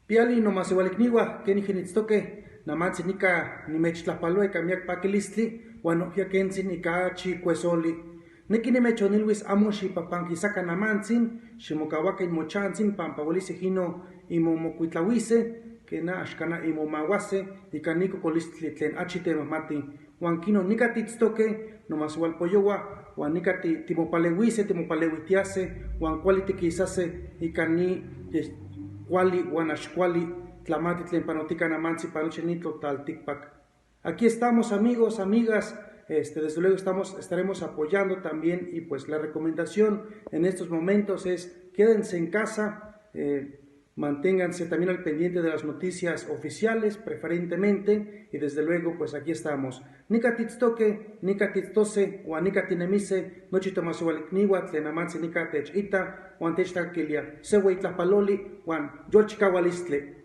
Piali nomasihualicnihuah, quenijqui nitztoque, namantzi nica nimechtlajpaloa ica miyac paquilistli huan nojquiya quentzin ica achi cuesoli. Nequi nimechonilhuis amo xipapanquisaca namantzin, ximocahuaca inmochantzin pampa huelis ijino inmomocuitlahuise, quena axcana inmomahuase ica ni cocolistli tlen achi temajmati. Huan quino nica titztoque nomasihualpoyohua huan nica timopalehuise, timopalehuijtiase huan cuali tiquisase ica ni cuali huan ax cuali tlamantli tlen panotica namantzi pa nochi ni tlalticpac. Aquí estamos, amigos, amigas, desde luego estaremos apoyando también y pues la recomendación en estos momentos es quédense en casa, manténganse también al pendiente de las noticias oficiales preferentemente y desde luego pues aquí estamos. Nica titztoque, nica titztose, huan nica tinemise, nochi tomasihualicnihuan tlen amantzi nica techita, huan techtaquilia. Se hueyi tlajpaloli, huan yolchicahualistli.